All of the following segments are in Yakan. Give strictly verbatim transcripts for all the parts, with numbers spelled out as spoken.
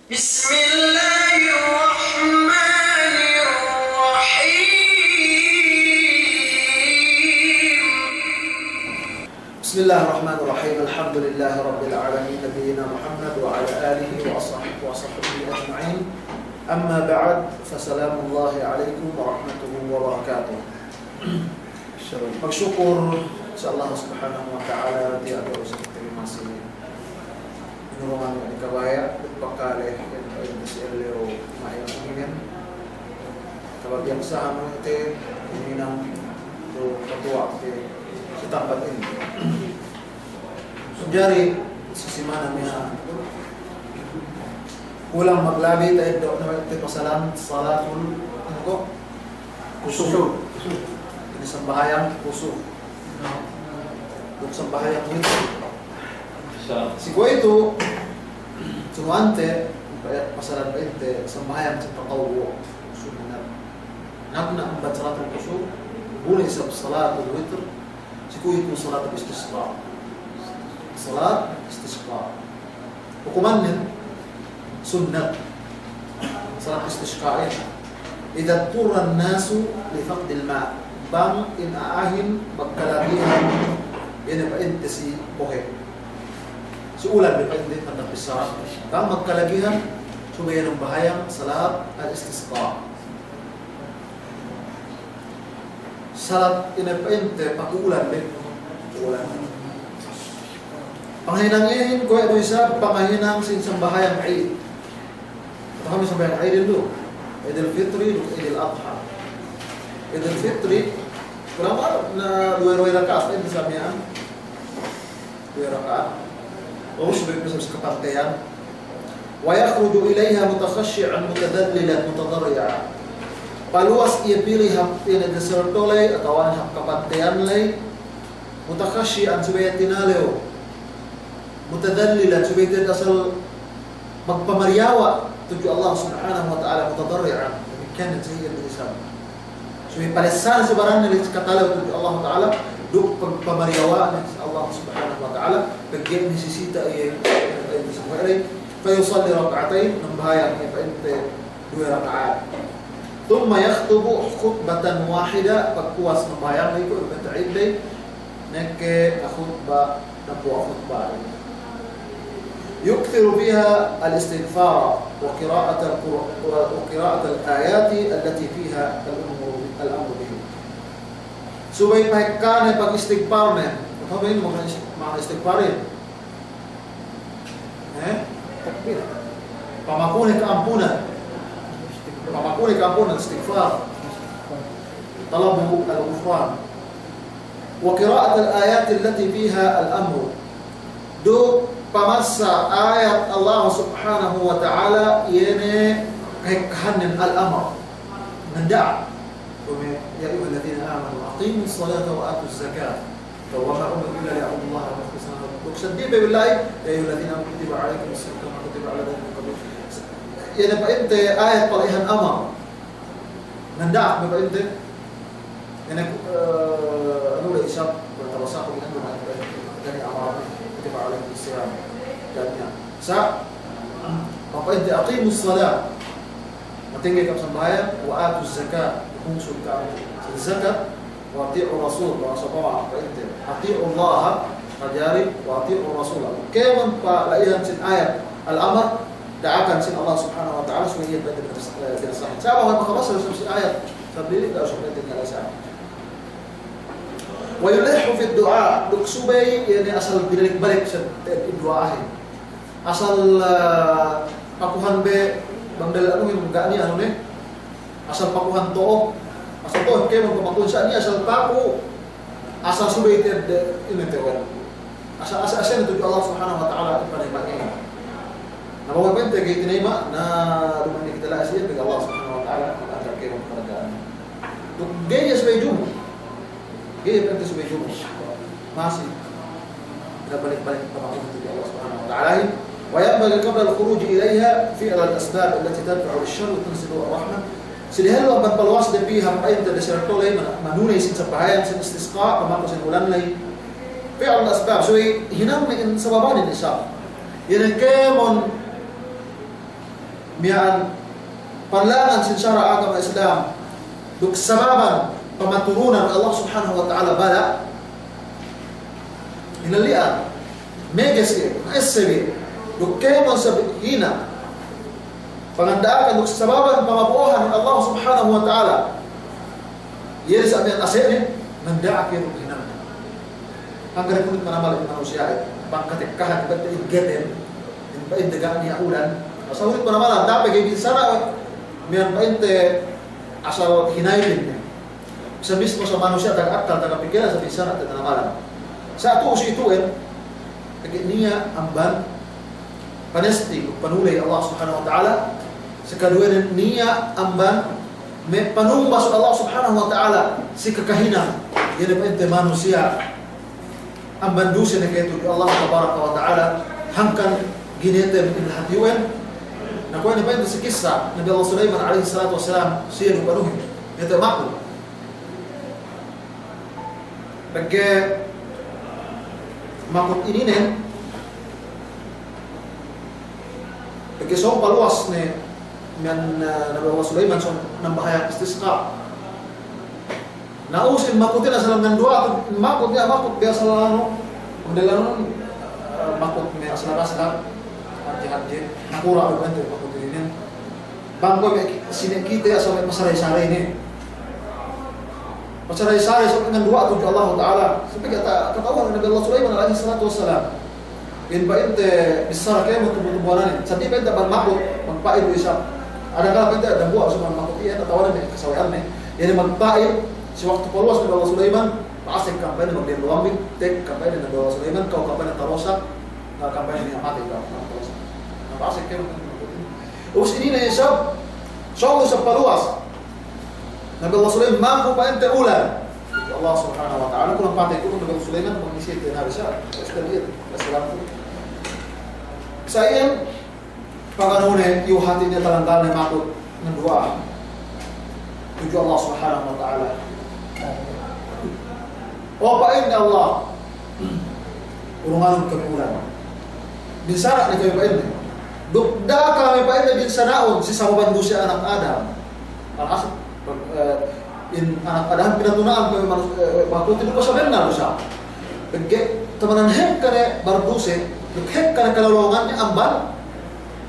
بسم الله الرحمن الرحيم. بسم الله الرحمن الرحيم. الحمد لله رب العالمين. نبينا محمد وعلى آله وصحبه، وصحبه أجمعين. أما بعد، فسلام الله عليكم ورحمته وبركاته. Magsukul si Allah Subhanahu wa Ta'ala, tiya' du isab kite masi inurungan we' ne kabaya', duk pakale, iyan pa'inte si ellew ma'in inin. Kababiyaksahan we' te, hininang du katuwa' te si tampat inin. Jari, si simana miya'an, kulang maglabi ta'eddo' ne we' te pasalan salatul, anu ko'? Kusuf. Kusuf. Inin sambahayang kusuf. Duk sambahayang witr. Sa- Si kuwe'itu, sunuwante, pasalan pa'inte, sambahayang si tatawwu', sunnat. Nagna' amban salatul kusuf, bu ne isab salatul witr, si kuwe'itu salatul istisqa. Salat istisqa. Hukumannen sunnat. Salat istisqa'in. إذا اضطر الناس لفقد الماء. Bang in a'ahin magkalagihan, iye ne pa'inte si bohe'. Si ulan ne pa'inte tanda' bissara. Bang magkalagihan, subey nambahayang salat al-istisqa. Salat ine pa'inte pakulan be. Pakulan. Pangahinang iyehin kuwe' du isab pangahinang sin sambahayang Eid. Atawa kami sambahayang Eid du. Eidil Fitri duk Eidil Adha. Eidil Fitri, kurang na duwe-duwe raka'at, eh, bisa miya'an. Duwe raka'at. Ubus subey pe isab si kapanteyan. ويخرج إليها متخشعا متذللا متضرعا. Paluwas iye pī la'i hap iye ne deserto ley, atawa hap kapanteyan ley. متخشعا, subey tinalew. متذللا, subey te'ed asal magpamariyawa' tudju Allah Subhanahu wa Ta'ala, متضرعا. Damikkiyan ne si iye du isab. Subey palessan si baranne ley si katalew tudju Allah Ta'ala, duk pag-, pamariyawa'ne si Allah Subhanahu wa Ta'ala, pegge' nisisita iye, iye, iye, iye, فيصلي ركعتين, nambahayang iye pa'inte duwe raka'at. ثم يخطب خطبة واحدة, pagpuwas nambahayang iye ku, pa'inte Eid ley, neke khutba, dambuwa' khutba. يكثر فيها الاستغفار وقراءة القر-، وقراءة الآيات التي فيها الأمر، الأمر به. Subey pahekka ne pagistigfarne. Apa ini makna is-, makna istigfarin? Eh? Takbir. Pamakune ka'ampunan. Pamakune ka'ampunan, istigfar. طلب الغفران. وقراءة الآيات التي فيها الأمر. Duk pamassa ayat Allah Subhanahu wa Ta'ala, iye ne kahekkahannen al-amr. Nganda'ak. Kume, يا أيها الذين آمنوا أقيموا الصلاة وآتوا الزكاة. Wa ma umiru illa liya'budullaha mukhlisina lahu. Duk seddili pe bi la'i, يا أيها الذين آمنوا كتب عليكم الصيام كما كتب على الذين من قبلكم. Iye ne pa'inte ayat pala'ihan amar. Nganda'ak ne pa'inte. Iye ne, eh, anu le isab, tabassaku bi anu le, dani amar, كتب عليكم الصيام. Daniya. Sa', pa'inte أقيموا الصلاة. Matengge ka'am sambahayang, وآتوا الزكاة. Hungsun ka'am. Zakat, وأطيعوا الرسول, bahasa bawa, pa'inte. أطيعوا الله, kajari, وأطيعوا الرسول. Kēmon pala'ihan sin ayat al-amar, da'akan sin Allah Subhanahu wa Ta'ala, subey iye pa'inte binas-, eh, binasahan. Sa' bang makabassa isab sin ayat, sabab dili, da'a subey tinggal sa'. ويلح في الدعاء, duk subey iye ne asal binalik-balik sa' te'ed du'ahin. Asal, eh, pakuhan be, bang dalil anuhin ga' niya' anu ne, Asal pakuhan to'o, asal to'o kēmon pakuhan sa' niya' asal paku, asal subey te'ed ine te'ed. Asal, asal, asal tudju Allah Subhanahu wa Ta'ala ipanayma' inin. Na bang pa'inte ga'i tinayma', na duma'in kite la'i si iye, pegge' Allah Subhanahu wa Ta'ala mag'angkat kēmon karadja'an. Duk ga'i subey jumu. Ga'i pa'inte subey jumu. Masi. Nabalik-balik pamakuhan tudju Allah Subhanahu wa Ta'ala. وينبغي قبل الخروج إليها فعل الأسباب التي تدفع الشر وتنزل الرحمة. Si dehellu amban paluwas de pī hap pa'inte deserto ley, ma-, manuney sin sambahayang sin istisqa', pamaku sin ulan ley. فعل الأسباب, subey hinang ne in sababanin isab. Iye ne kēmon Miya'an panlangan sin sara' agama Islam, duk sababan pamaturunan Allah Subhanahu wa Ta'ala bala', hinalli'an, meges iye, ma'esseb iye, duk kēmon isab hina, panganda'akan duk sababan pamabo'ohan Allah Subhanahu wa Ta'ala, iye sa' miya'an ase'ne, nganda'ak iye duk hinang. Hangkan kulit manamalan manusiya'in, bang katekkahan ibatte iggeten, in pa'inte ga' niya' ulan. Asal kulit manamalan, dape ga'i binsana', miya'an pa'inte asal hinaypin ne. Sa' mismu sa' manusiya' taga akkal, taga pikilan, sa' binsana' te manamalan. Sa' tu'u si itu'en, pegge' niya' amban panesti, panuley Allah Subhanahu wa Ta'ala, sikaduwenen niya' amban me' panumbas Allah Subhanahu wa Ta'ala si kakahinang, iye ne pa'inte manusiya' amban duse ne ke tudju Allah Tabaraka wa Ta'ala, hangkan ginete in lahat iyu'en. Na kuwe' ne pa'inte si kissa Nabi Allah Sulaiman alayhis salatu wassalam, siye du panuhin, iyete makut. Pegge' makut ininen, pegge' sōng paluwas ne miya'an, eh, Nabi Allah Sulaiman sōng nambahayang istisqa. Na usin makutin asal nganduwa'atun, makut niya' makut biya' asal anu, model anu, eh, makut me' asal-asal, hadje-hadje, nakura' du pa'inte makut ininen. Bang kuwe' me' ki-, sine kite asal me' masaray-saray ne. Masaray-saray sa' nganduwa'atun tudju Allahu Ta'ala. Sampay kata, kata'uhan Nabi Allah Sulaiman alayhis salatu wassalam. In pa'inte bissara kēmon tumbu-tumbuwanan. Sa' di' pa'inte bang makut, magpa'id du isab. Adakala pa'inte dambuwa' sa' bang makut iyan, atawa ne me' kasawe'an ne. Iye ne magpa'id, si waktu paluwas Nabi Allah Sulaiman, pa'asek kam pa'inte magdem luwang bi, tek kam pa'inte Nabi Allah Sulaiman, kaw kam pa'inte tarosak, na kam pa'inte niya' matey kaw, kaw tarosak. Na pa'asek kēmon makut iyan. Ubus inin ne isab, sōng isab paluwas. Nabi Allah Sulaiman maku pa'inte ulan. Allah Subhanahu wa Ta'ala, kulang patey kulang Nabi Allah Sulaiman, pangisi te nabi sa', istilahnen, istilahnen. Sa' iyan, paganu ne, iyu' hātine talanggal ne makut, nganduwa'a tudju Allah Subhanahu wa Ta'ala. O pa'inne Allah, urunganun kami ulan. Binsana' ne kami pa'inne. Duk da'a kami pa'inne binsana'un si sababan duse anak Adam. Alhasil, eh, in anak Adam pinatuna'an kami manus-, eh, makutin duk sabennal dusa. Pegge' tamanan hekka ne barduse, duk hekka ne kalolonganne amban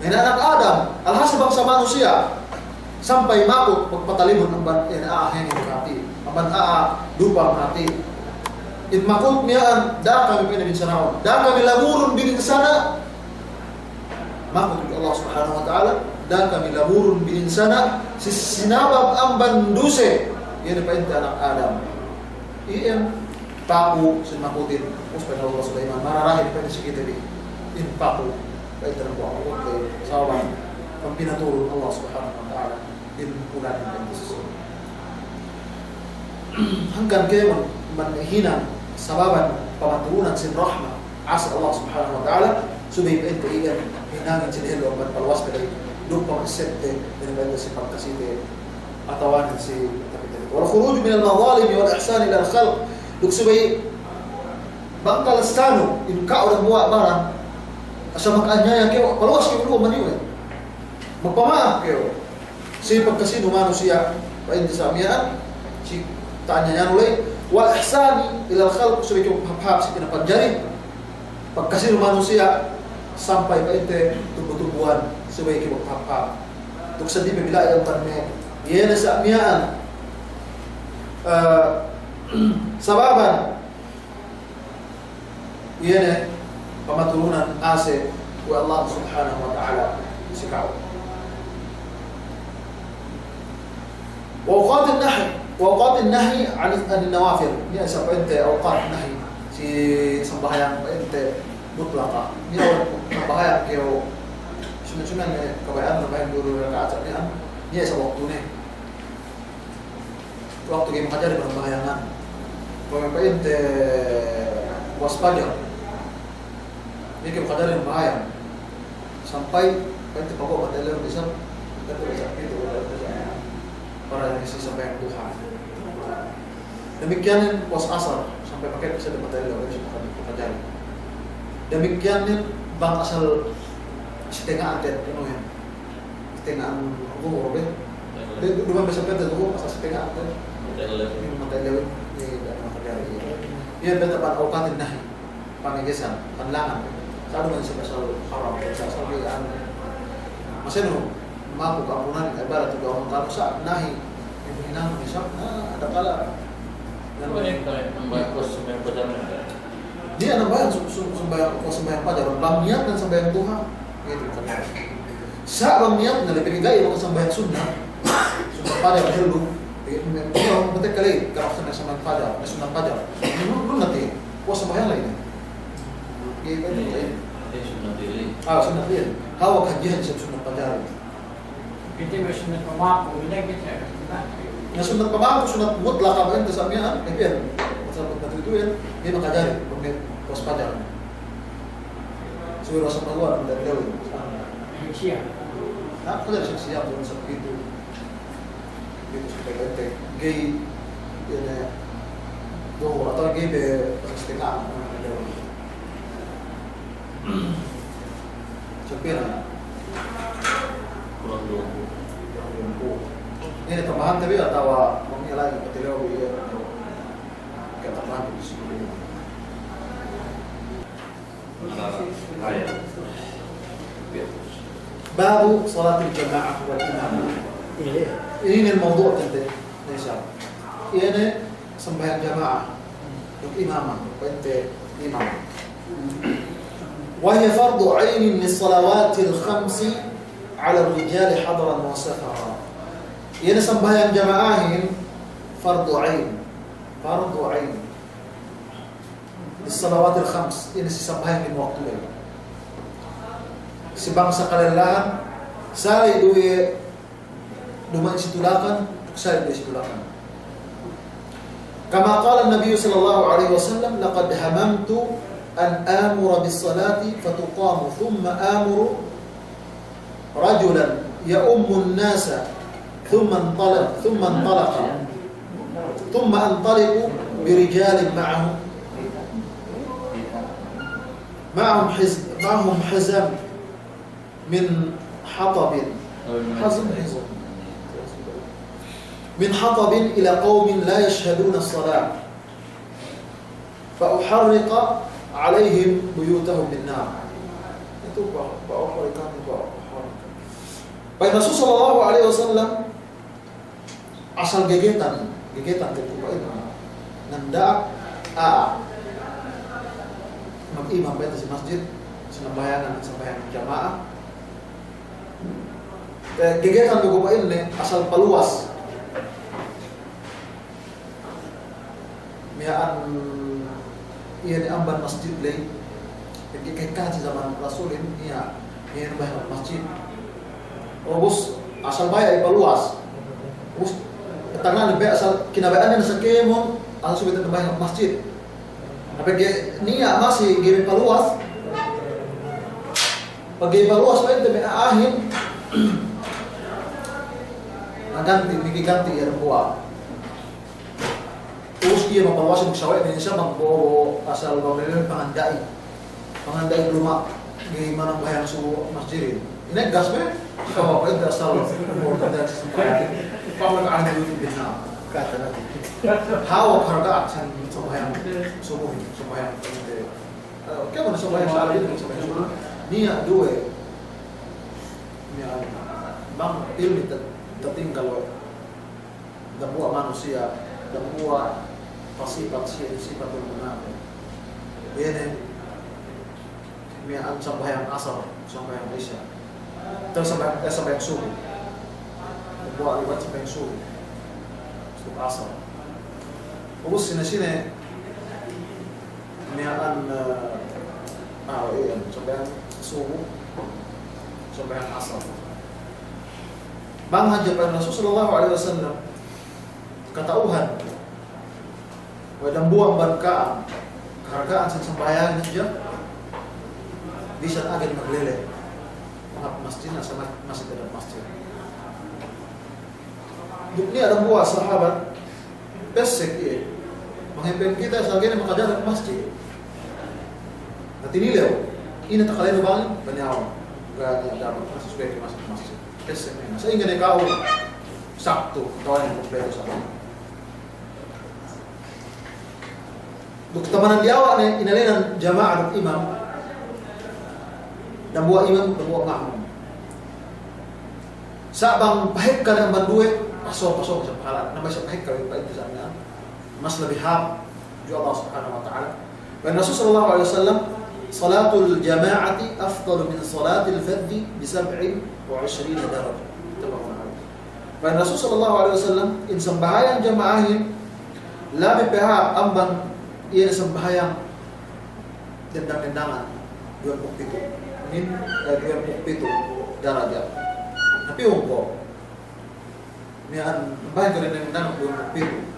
ine anak Adam, alhasil bangsa manusiya', sampay makut magpatalimun amban ine a'a hengin hāti, amban a'a dupang hāti. In makut miya'an, da'a kami pa'inne binsana'un, da'a kami lamurun bininsana', makut tudju Allah Subhanahu wa Ta'ala, da'a kami lamurun bininsana', si sinabab amban duse, iye ne pa'inte anak Adam. Iyan paku sin makutin, ubus pa'in Allah Sulaiman, mararahin pa'in si kite bi in paku, pa'in dambuwa' makut, sababan pinaturun Allah Subhanahu wa Ta'ala in ulan pa'in si. Hangkan kēmon man hinang sababan pamaturunan sin rahmat, ase' Allah Subhanahu wa Ta'ala, subey pa'inte iyan hinangin si dehellu amban paluwas kite bi, duk pama'essebte, pa'inte si pagkasite, atawa ne si tapite. Wal khuruju minal madhalimi wal ihsani ilal khalq. Duk subey bang kalessanu in ka'u dambuwa' baran, asal maka'anyaya kew, paluwas kew du amban iyu'. Magpama'ap kew si pagkasinu manusiya', pa'inte sa' miya'an, si ta'anyayanu ley. Wal ihsani ilal khalq, subey kew hāp-hāp si pinapanjari. Pagkasinu manusiya', sampay pa'inte tumbu-tumbuwan, subey kew hāp-hāp. Duk seddili pe bila iyan pa'inne, iye ne sa' miya'an, eh, sababan, iye ne pamaturunan ase' we' Allah Subhanahu wa Ta'ala si ka'u. Wa awqatin nahi, wa awqatin nahi 'ani, 'anin nawafil. Niya' isab pa'inte awqat nahi, si sambahayang pa'inte mutlaqa. Niya' sambahayang kew, sumen-sumen ne kabaya'an sambahayang duwe raka'at sa' miya'an, niya' isab waktune. Waktu ga'i makajari sambahayang. Kuwe' pa'inte puwas pajar. Ga'i makajari sambahayang. Sampay pa'inte paguwa' matalew bisan, pa'inte bisan pitu, para isi sambahayang duha. Damikkiyan in puwas asar, sampay pa'inte bisan matalew, bisan makajari. Damikkiyan in bang asal sitenga'an te' anuhin. Tenga' duhur be. Be, du-, duma'in be sampay duhur, pas tenga' be. Mata'ellew. Mata'ellew. Iye, be, mata'ellew. Iye, be, taban awqatin nahi. Pamegesan, panlangan. Sa' duma'in sa' asal haram, sa' asal bi anu. Masenu, maku ka'ampunan, ibarat tu ka'ampunan, ka'u sa' nahi. Ibu hinang, misal, na, ada kala. Iye, nambahayang su-, su-, sambahayang pajar. Bang niyat ne sambahayang duha. Iye, sa' bang niyat ne, lebbi ga'i bang sambahayang sunnat. Sunnat pajar, hellu. Iye, me-, me-, me-, mate kale, ka'u sambahayang pajar, me-, sunnat pajar. Iye, nu-, nu-, nati. Puwas sambahayang lagi' ne. Iye, kan, iye. Iye, sunnat iye. Ah, sunnat iye. Hawal hadji-hadji sunnat pajar. Kite me' sunnat pamaku, ine kite. Na sunnat pamaku, sunnat mutlak, apa ente sa' miya'an, eh, piyan. Pasal mutlak itu, ya, iye makajari, pake puwas pajar. Suwi rasa paluan, dan dewi. Siyam. Na, kajari siyam, siyam, siyam, itu. Itu supaya ente, ga'i, iye ne, duhur, atawa ga'i be, setengah, dewi. Sampay ne. Kurang duwempū'. Kurang duwempū'. Ine, tambahan te bi atawa mangila' ne, patilew bi iye. Ke tambahan bi si. Babu salatil jama'ah wal imamah. Inin mawdu' te, insya Allah. Inin sambahayang jama'a duk imamah, pa'inte imam. Wa hiya fardu 'ainin lis-salawatil khamsi 'alar rijali hadaran wa safaran. Inin sambahayang jama'ahin fardu 'ain. Fardu 'ain. Lis-salawatil khams, inin si sambahayang lime waktu ley. Si bangsa kalellahan, sali' du iye duma'in si tulakan, sali' du iye si tulakan. Kama qala an-Nabiyyu sallallahu alaihi wasallam, "Laqad hamamtu an amura bis-salati fatuqamu, thumma amuru rajulan ya'ummun nasa, thumma intala-, thumma intalaqa, thumma antaliqu bi rijalin ma'ahum, ma'ahum hiz-, ma'ahum hizam min hatabin." Hazm, hizam. "Min hatabin ila qawmin la yashhaduna as-salah. Fa uharriqa 'alayhim buyutahum bin nar." Itu fa, fa uharriqa, fa uharriqa. Pa'in Rasul sallallahu alaihi wasallam, asal gegetan, gegetan te ku pa'in, nanda'ak a'a magimam pa'inte si masjid, sinambahayangan, sambahayang jama'a. Eh, gegetan ku pa'inne, asal paluwas. Miya'an iye ne amban masjid ley. Pegge' ka'ekkahan si zaman Rasulin, iye, iye ne bahaya masjid. Ubus, asal baya' ipaluwas. Ubus, tagna'an be asal, kinabaya'an ne sa kēmon, asal subey te bahaya masjid. Na pegge' niya' masi ga'i paluwas. Pegge' paluwas pa'inte me' a'ahin. Na ganti', miki ganti' iye dambuwa'. Ubus iye mapaluwasin sawe'nen isab magbo'o asal bang lele panganda'i. Panganda'i luma' ga'i manambahayang subu masjidin. Ineggas be, sawe'nen pa'inte asal magbo'o panganda'i sambahayang. Fa uharriqa 'alayhim buyutahum bin nar. Kata Nabi. Hawal harga'an sambahayang subuhin, sambahayang pa'inte. Eh, kēmon sambahayang sa'alin, sambahayang subu. Niya' duwe. Niya' bang ilmi' ta-, tatinggal we'. Dambuwa' manusiya', dambuwa' pasipat siye, sipatul munapik. Iye ne, miya'an sambahayang asar, sambahayang isya. Atawa sambahayang, eh, sambahayang subu. Dambuwa' liwat sambahayang subu. Subu asar. Ubus sine-sine, miya'an, eh, ah, iye, sambahayang subu, sambahayang asar. Bang hadja pa'in Rasul sallallahu alaihi wasallam, kata'uhan we' dambuwa' amban ka'am, kaharga'an sin sambahayangin hadja, bisan agen maglele. Mangap masjid, asal ma-, masjid, ada masjid. Duk niya' dambuwa' sahabat, pessek iye. Mangap pa'in kite asal ga'i ne makajari masjid. Na tinilew, ine takalenu bang, pa'in iye awn. Kaya dapat masuk ke masuk masjid. Kessem ina. Sa'ingge ne ka'u Sabtu, ka'u ne kumpleto Sabtu. Duk tamanan diyawa' ne inēnan jama'a duk imam. Dambuwa' imam, dambuwa' ma'mum. Sa' bang pahekka ne amban duwe, paso', paso' sa' pahala'. Na masi pahekka, pa'inte sa' niya'. Mas labi hāp tudju Allah Subhanahu wa Ta'ala. Pa'in Rasul sallallahu alaihi wasallam, "Salatul jama'ati afdalu min salatil fadhi bi sab'in wa ishrina darajah." Muttafaqun alaih. Pa'in Rasul sallallahu alaihi wasallam, in sambahayang jama'ahin labi pe hāp amban iye ne sambahayang dendang-dendangan duwempū' pitu'. Min, eh, duwempū' pitu' darajat. Tapi ungko', miya'an, bayang kite ne nang duwempū' pitu'.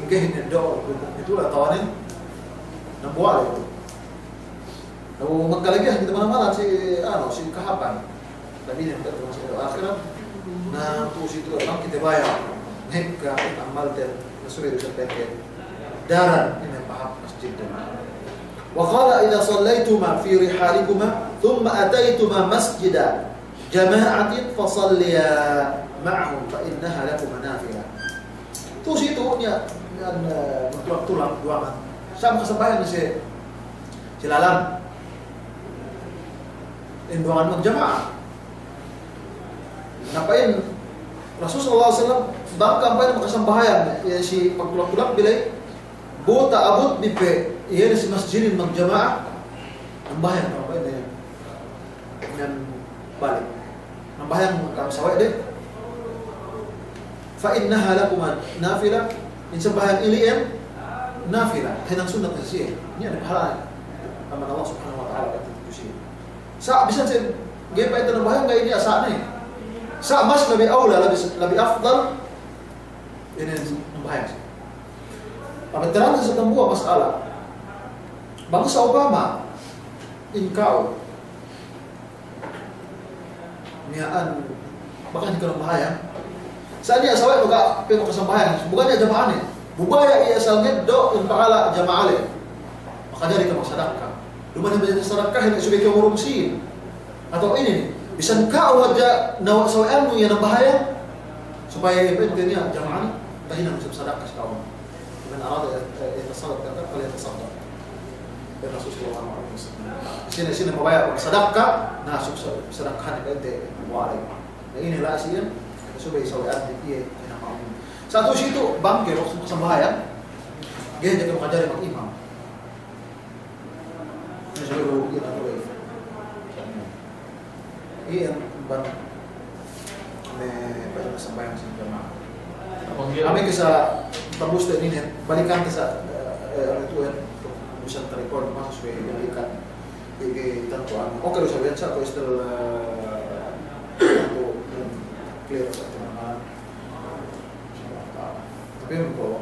Inggehin ne do'o duwempū' pitu' la tawanen, dambuwa' le itu. Lalu magkalagihan kite manamal si, anu, si kahāpan. Tapi inin, kite masuk ke ahirat. Na, tu'u si itu, bang kite bayang. Mekka, amal te, na subey du sa' peke. Daran, inin pahāp masjid te. Wa qala idza sallaituma fi rihalikuma, thumma ataituma masjida jama'atin fasalliya ma'ahum fa innaha lakuma nafilah. Tu'u si itu niya', niya', eh, magtulak-tulak duwangan. Sa' makasambahayang si, si lalan. In duwangan magjama'a. Na pa'in Rasul sallallahu alaihi wasallam, bang kam pa'in makasambahayang, iye si magtulak-tulak bi ley, bu ta'abut bi pe, iye si masjidin magjama'a, sambahayang kam pa'in iye. Iyan balik. Nambahayang kam sawe'de. Fa innaha lakuma nafilah. In sambahayang ili'in nafilah. Hinang sunnat ne siye. Niya' ne pahala' amban Allah Subhanahu wa Ta'ala katu' siye. Sa' bisan siye ga'i pa'inte nambahayang ga'i niya' sa' ne. Sa' mas labi awla, labi, labi afdal. Inin nambahayang siye. Pamiteran sa' dambuwa' mas'ala. Bang sa'upama in ka'u miya'an, bakas ne ka'u nambahayang. Sa' niya' sawe'nu ga' pe makasambahayang, bu ga' niya' jama'anen. Bu baya' iye asal ngeddo' in pahala' jama'a le. Makajari kew magsadakka. Duma'in ne baya' sadakkahin, subey kew ngurung sīn. Atawa inin, bisan ka'u hadja nawa' sawe'annu iye nambahayang, supaya iye pa'inte niya' jama'anen, tahinang isab sadakka si ka'u. Man arada an yatasaddaq, falyatasaddaq. Pa'in Rasul sallallahu alaihi wasallam. Sine-sine mabaya' magsadakka, na suk-, sadakkahin pa'inte wale'. Na inin la'i siye, subey sawe'an iye hinang ma'mum. Sa' tu'u si itu, bang kew waktu sambahayang, ga'i hadja kew makajari magimam. Inin subey du iye na subey. Iyan bang me' pa'in sambahayang si jama'a. Ame' ke sa' tabus te inin, balikan ke sa', eh, anu tu'u, eh, bisan tarikol, maksud subey balikan. Pegge' tantu anu. Oke, du sa' bisan sa' ko' istel, eh, tantu, hmm, clear sa' teman-teman. Tapi ko'